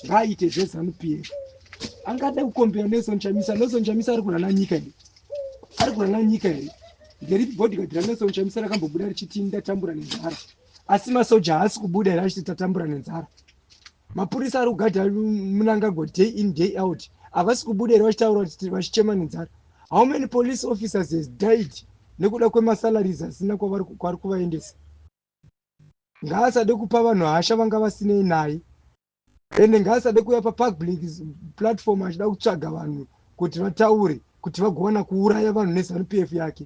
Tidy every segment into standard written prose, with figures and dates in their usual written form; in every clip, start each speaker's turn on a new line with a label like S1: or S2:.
S1: Ngaaite zveZanu PF. Angade kukombera Nelson Chamisa. Nelson Chamisa ari kurana nyika here? Ari kurana nyika here? Nderipi bodyguard raNelson Chamisa rakambobuda richiti ndatambura nenzara? Asi masoja haasi kubuda here achiti tatambura nenzara? Mapurisa ari kugadha Mnangagwa day in day out havasi kubuda here vachitaura kuti vachichema nenzara? How many police officers has died nekuda kwemasalaries asina kwavari kuvaendesa? Ngaasade kupa vanhu hasha vanga vasinei naye, ende ngaasade kuuya papublic platform achida kutsvaga vanhu kuti vataure kuti vagowana kuuraya vanhu neZanu PF yake.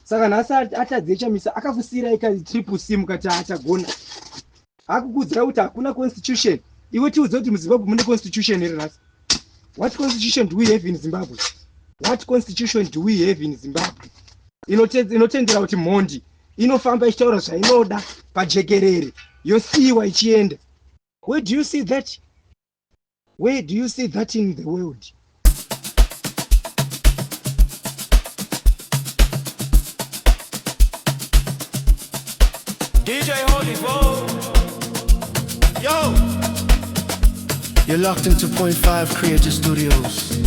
S1: Saka nhasi atadze Chamisa akakusiyirai ka Triple C mukati achagona akukuudzira kuti hakuna constitution. Iwe tiudze kuti muZimbabwe mune constitution here nhasi? What constitution do we have in Zimbabwe? What constitution do we have in Zimbabwe inotendera kuti mhondi inofamba ichitaura zvainoda pajekerere yosiyiwa ichienda? Where do you see that? Where do you see that in the world?
S2: DJ Holy Bo. Yo!
S3: You're locked into Point 5 Creative Studios,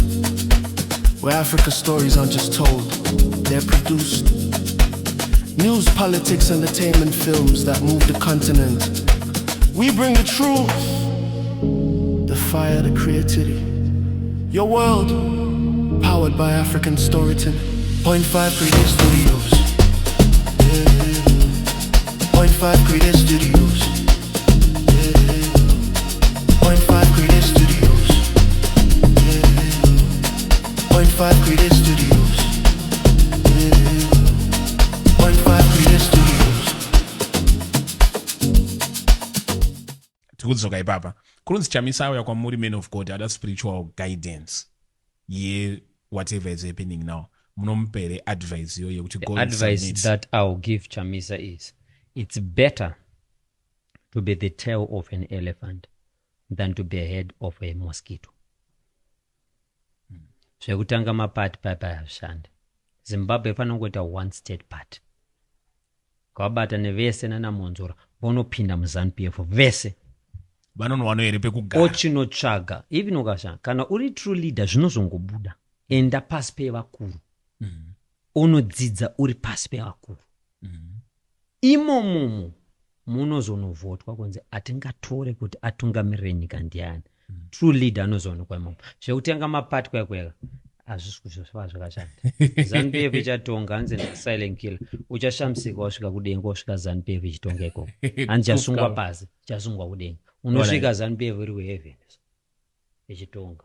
S3: where Africa stories aren't just told, they're produced. News, politics, entertainment, films that move the continent. We bring the truth, the fire, the creativity. Your world, powered by African storytelling. Point 5 Creative Studios. Yeah. Point 5 Creative Studios. Yeah. Point 5 Creative Studios. Yeah. Point 5 Creative Studios. Yeah. Point 5 Creative Studios.
S2: Tikudzoka ipapa. Kunonzi Chamisa auya kwamuri, man of God, ada spiritual guidance ye whatever is happening now. Munomupa here advice iyo yekuti
S4: The
S2: go and
S4: advice
S2: submit?
S4: that I'll give Chamisa is, it's better to be the tail of an elephant than to be a head of a mosquito. Zvekutanga mapati paipa hazvishandi. Zimbabwe panongoita one state party. Ngavabatane vese nanaMonzora vonopinda muZanu PF vese.
S2: Vanonowana here pekugara?
S4: Ochinotsvaga even ukashanda, kana uri true leader zvinozongobuda. Enda pasi pevakuru. Unodzidza uri pasi pevakuru. Imomomo munozonovhotwa kunzi atingatore kuti atungamirire nyika ndiani. True leader anozoonekwa imomo. Zvekutenga mapati kwaikweka hazvisi kuzova zvakashanda. ZANU PF ichatonga, hanzi silent killer. Uchashamisika wasvika kudenga, wasvika ZANU PF ichitonga ikoko. Hanzi chasungwa pasi, chasungwa kudenga. Unosvika ZANU PF iri kuheaven ichitonga.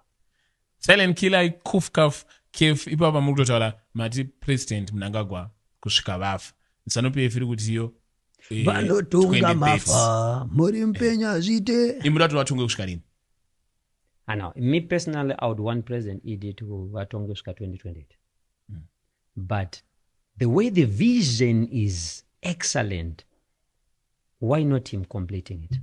S2: Silent killer, kuf kaf kef. Ipapa muri kutotaura mati President Mnangagwa kusvika vafa. ZANU PF iri kuti iyo
S5: Vanotonga
S2: 2030.
S5: mafa muri mupenya zvite.
S2: Imuda kuti vatonge kusvika rini?
S4: I know. Me personally, I would want President ED to vatonge kusvika 2028. But the way the vision is excellent, why not him completing it?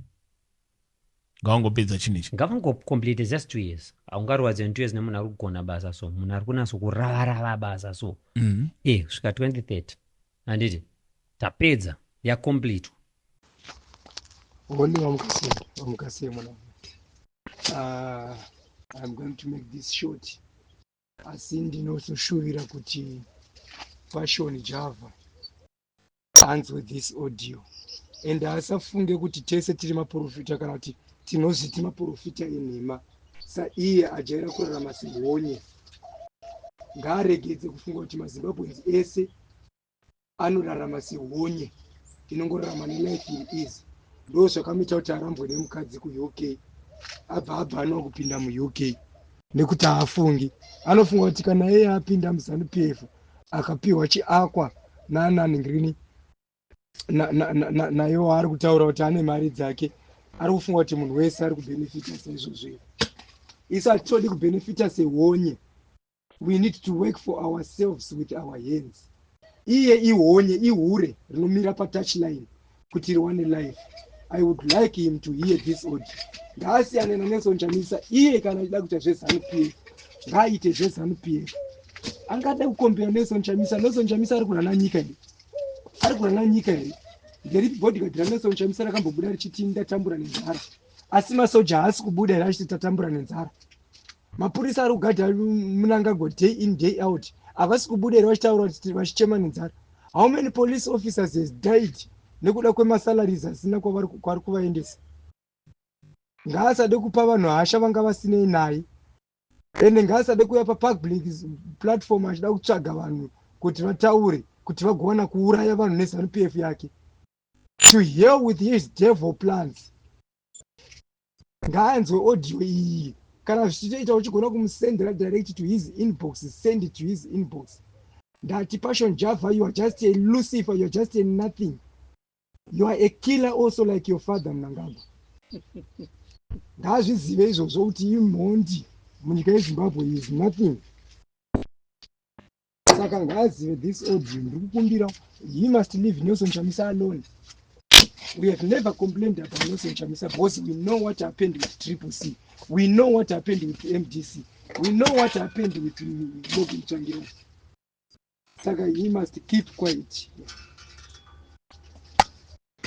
S2: Ngavangopedza chinhu ichi.
S4: Ngavangocomplete just 2 years. Haungarwadze 2 years nemunhu ari kugona basa so, munhu ari kunatso kuravarava basa so. Kusvika 2030. Handiti tapedza yacompletwa.
S1: Holy vamukasei, vamukasei mwana. I'm going to make this short. Asi ndinozoshuvira kuti Passion Java anzwe this audio and asafunge kuti tese tiri maprofita kana kuti tinozviti maprofita enhema. Saiye ajaira kurarama sehonye. Ngaaregedze kufunga kuti maZimbabweans ese anorarama sehonye inongorarama nelife iri easy. Ndo zvakamuita kuti arambwe nemukadzi kuUK, abva anwa kupinda muUK nekuti haafungi. Anofunga kuti kana iye apinda muZANU PF akapiwa chiakwa naananingrini naiwo ari kutaura kuti ane mari dzake, ari kufunga kuti munhu wese ari kubenefita saizvozvo. Isu hatitodi kubenefita sehonye. We need to work for ourselves with our hands. Iye ihonye, ihure rinomira patouchline kuti riwane life. I would like him to hear this audio. Ngaasiyane naNelson Chamisa. Iye kana achida kuita zveZANU PF ngaaite zveZANU PF. Angade kukombera Nelson Chamisa. Nelson Chamisa ari kurana nyika here? Ari kurana nyika here? Nderipi bodyguard raNelson Chamisa rakambobuda richiti ndatambura nenzara? Asi masoja haasi kubuda here achiti tatambura nenzara? Mapurisa ari kugadha Mnangagwa day in, day out, havasi kubuda here vachitaura kuti vachichema nenzara? How many police officers has died nekuda kwemasalaries asina kwavari kuvaendesa? Ngaasade kupa vanhu hasha vanga vasinei naye, ende ngaasade kuuya papublic platform achida kutsvaga vanhu kuti vataure kuti vagowana kuuraya vanhu neZANU PF yake. To hell with his devil plans. Ngaanzwe audio iyi. Kana zvichitoita uchigona kumusendera direct to his inbox, send it to his inbox. Ndati, Passion Java, you are just a Lucifer, you are just a nothing. You are a killer also, like your father Mnangagwa. Ngaazvizive izvozvo kuti imhondi munyika yeZimbabwe is nothing. Saka ngaazive this audio. Ndiri kukumbira, he must leave Nelson Chamisa alone. We have never complained about Nelson Chamisa because we know what happened with Triple C, we know what happened with MDC, we know what happened with Morgan Tsvangirai. Saka he must keep quiet.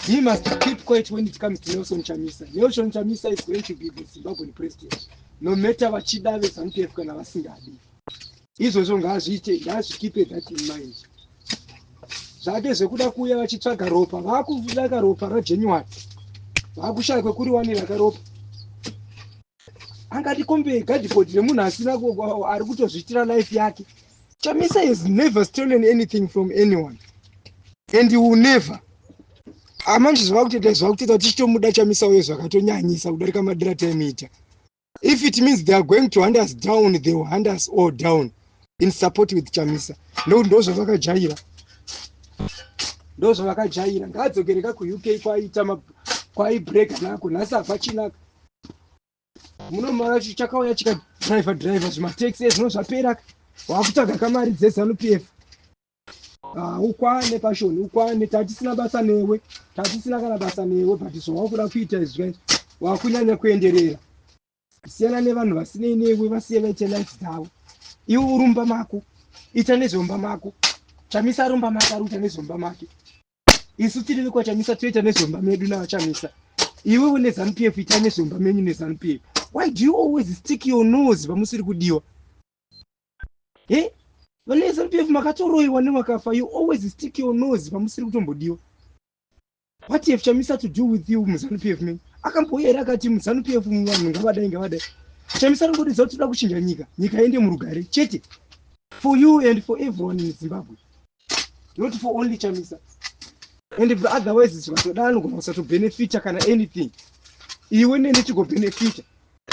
S1: He must keep quiet when it comes to Nelson Chamisa. Nelson Chamisa is going to be the Zimbabwean president, no matter vachida veZANU PF kana vasingadi. Izvozvo ngaazviite, ngaazvikeepe that in mind. Zvake zvekuda kuuya vachitsvaga ropa, vakuda ropa raJanuary, vakushaya kwekuriwanira karopa. Angati kombe guard remunhu asina ari kutozviitira life yake. Chamisa has never stolen anything from anyone and he will never. Amanje zvavakutoita, zvakutoita tichitomuda Chamisa uye zvakatonyanyisa kudarika madira taimuita. If it means they are going to hand us down, they will hand us all down in support with Chamisa, nokuti ndo zvavakajaira, ndo zvavakajaira. Ngaadzokereka kuUK kwaita kwaibreka nako. Nhasi hapachinaka munomara chakauya chikadhiraivha dhiraivha zvimataxi ezvino zvapera, wakutsvaga kamari dzeZANU PF. Ah, ukwane Passion, ukwane. Tatisina basa newe, tatisina kana basa newe, but zvawakuda kuita izvi wakunyanya kuenderera. Siyana nevanhu vasinei newe, vasiye vaite life dzavo. Iwe urumba mako, ita nezvomba mako. Chamisa arumba make, ari kuita nezvomba make. Isu tiri vekwaChamisa, toita nezvomba medu navaChamisa. Iwewe neZANU PF, ita nezvomba menyu neZANU PF. Why do you always stick your nose pamusiri kudiwa? E vane ZANU PF makatoroyiwa nevakafa. You always stick your nose pamusiri kutombodiwa. What have Chamisa to do with you muZANU PF menyu? Akambouya here akati muZANU PF vanhu ngavadai, ngavadai? Chamisa ringodidza kuti toda kuchinja nyika, nyika iende murugare chete, for you and for everyone in Zimbabwe, not for only Chamisa. And if otherwise zvikatoda anogona kusatobhenefita kana anything, iwe nene tigobhenefita,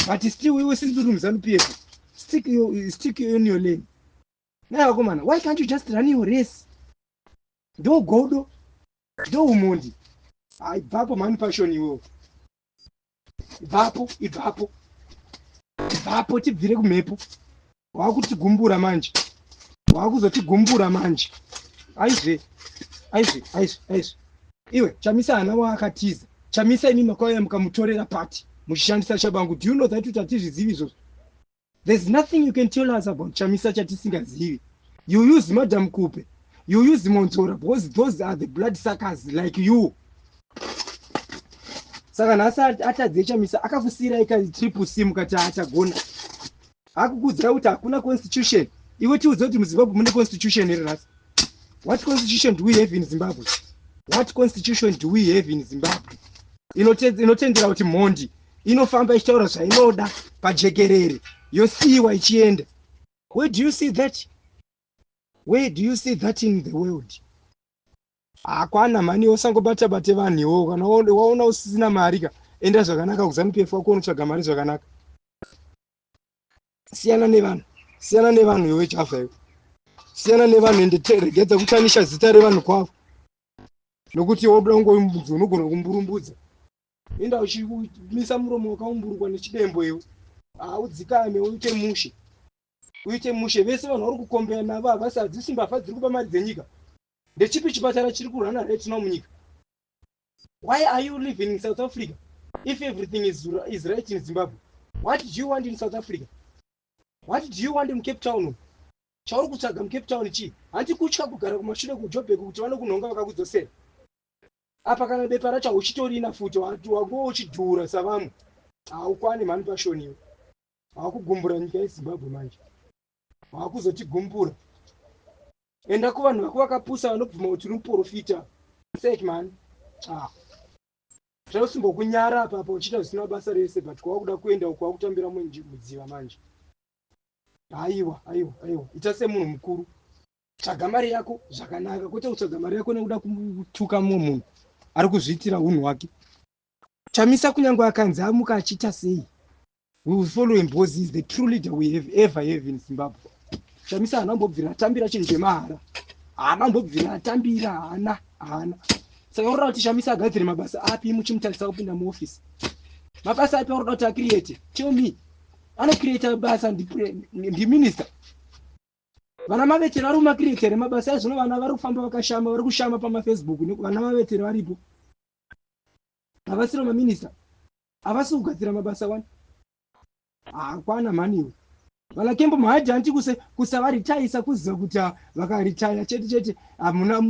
S1: but still iwe since uri muZANU PF, stick in your lane. Nai vakomana, why can't you just run your race? Ndo godo, ndo umondi. Ibvapo mani, Passion iwewo, ibvapo, ibvapo, ibvapo, tibvire kumhepo. Wakutigumbura manje, wakuzotigumbura manje. Aizve, aizve, aizve, aizve. Iwe Chamisa hana waakatiza. Chamisa imi makauya mukamutorera party muchishandisa Tshabangu. Do you know that kuti hatizvizivi izvozvo? There's nothing you can tell us about Chamisa chatisingazivi. You use Madam Kupe, you use Monzora, because those are the blood suckers like you. Saka nhasi atadze Chamisa, akakusiyirai ka Triple C, mukati achagona. Akukuudzira kuti hakuna constitution. Iwe tiudze kuti muZimbabwe mune constitution here nhasi? What constitution do we have in Zimbabwe? What constitution do we have in Zimbabwe inotendera kuti mhondi inofamba ichitaura zvainoda pajekerere, yosiyiwa ichienda? Where do you see that? Where do you see that in the world? Hakwana mhani, usangobata bate vanhu iwowo. Kana waona usisina mari ka, enda zvakanaka kuZANU PF wako, unotsvaga mari zvakanaka. Siyana nevanhu, siyana nevanhu iwe Java iwe, siyana nevanhu. Ende regedza kutanisha zita revanhu kwavo, nokuti wobuda ungoimbudzi, unogona kumburumbudza. Enda uchimisa muromo wakaumburukwa nechidembo iwe. Haudzikame, uite mushe, uite mushe. Vese vanhu vari kukombeya navo havasi, hadzisi mbavha dziri kuba mari dzenyika. Ndechipi chipatara chiri kurana right now munyika? Why are you living in South Africa if everything is right in Zimbabwe? What do you want in South Africa? What do you want muCape Town? Chauri kutsvaga muCape Town chii? Handi kutya kugara kumashure kuJobek kuti vanokunhonga vakakudzosera apa? Kana bepa racho hauchitorina futi, wango uchidhura savamwe. Haukwani mhani Passion iwe. Wakugumbura nyika yeZimbabwe manje. Wakuzotigumbura. Enda kuvanhu vako vakapusa vanobvuma kuti uri muprofita. Sek man. Ah. Zvausimbokunyara apa apa uchiita zvisina basa rese, but kwawakuda kuenda uko wakutambira mudziva manje. Aiwa, aiwa, aiwa. Ita semunhu mukuru. Tsvaga mari yako zvakanaka, kwete kutsvaga mari yako nekuda kutuka mumwe munhu ari kuzviitira unhu hwake. Chamisa kunyange akanzi amuka achiita sei, we will follow him because he is the true leader we have ever have in Zimbabwe. Chamisa haana kumbobvira atambira chinhu chemahara, haana kumbobvira atambira, haana, haana. Saka unoda kuti Chamisa agadzire mabasa api muchimutarisa kupinda muofisi? Mabasa api aunoda kuti acreate? Tell me. Anocreata basa ndiminister. Vana Mavetera vari kumacreate here mabasa ezvino? Vana vari kufamba vakashama, vari kushama pamaFacebook, vana Mavetera varipo, havasiro maminista, havasi kugadzira mabasa wani. Hakwana mhaniwe. Vana Kembo Mohadi hanti kusavaritaisa kuziva kuti vakaritaya chete chete hamuna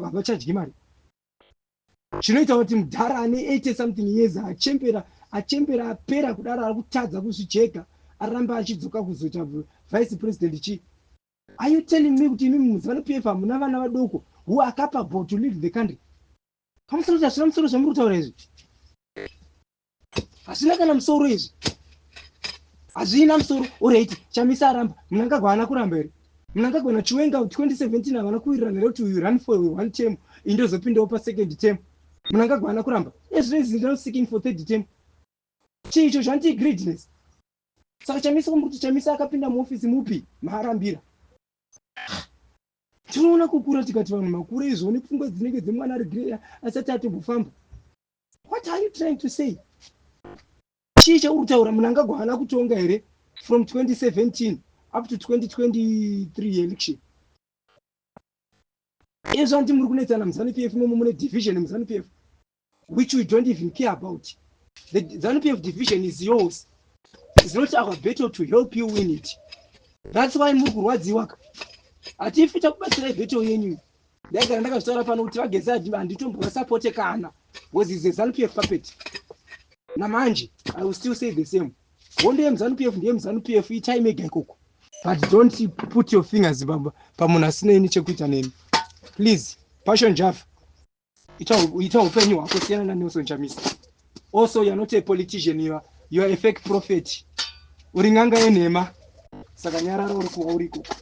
S1: havachadyi mari. Chinoita kuti mudhara ane 80 something years, achembera, achembera, apera kudaro, ari kutadza kuzvijega, aramba achidzoka kuzoita vice president chii? Are you telling me kuti imi muZANU PF hamuna vana vadoko who are capable to lead the country? Kamusoro kuti hazvina musoro zvamuri kutaura izvi, hazvina kana musoro izvi, hazvina musoro. Alright, Chamisa aramba, Mnangagwa haana kuramba here? Mnangagwa naChiwenga 2017 havana kuwirirana here kuti you run for one term, indozopindawo pasecond term? Mnangagwa haana kuramba. Ezvino is now seeking for third term. Chii icho zvanti greediness? Saka Chamisa, kwamuri kuti Chamisa akapinda muofisi mupi maarambira? Tinoona kukura tikati vanhu makura izvo nepfungwa dzinenge dzemwana ari greya asati atombofamba. What are you trying to say? Chii chauri kutaura? Mnangagwa haana kutonga here from 2017 up to 2023 election? Izvo anti muri kunetsana muZANU PF imomo, mune division muZANU PF which we don't even care about. The ZANU PF division is yours. It's not our battle to help you win it. That's why muri kurwadziwa ka. Hatifi takubatsirai battle yenyu. Ndaigara ndakazvitaura pano kuti vaGeza handitombovasupporte kana, because is a ZANU PF puppet. Namanje I will still say the same. Hondo yemuZANU PF ndeyemuZANU PF, itai mega ikoko, but don't put your fingers pamunhu asinei nechekuita nemi. Please, Passion Java, ita upenyu hwako, siyana naNelson Chamisa. Also, you are not a politician, you are a fake prophet. Uri n'anga yenhema, saka nyarara uri kwauri ikoko.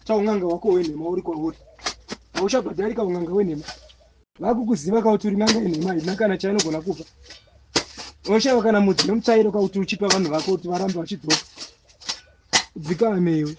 S1: Ta un'anga hwako hwenhema uri kwauri, hauchabhadharika. Un'anga hwenhema vakukuziva kauti uri n'anga yenhema, haina kana chainogona kupa. Unoshaiwa kana mudzi nomutsvairo kauti uchipa vanhu vako kuti varambe vachidzoka. Dzikame iwe.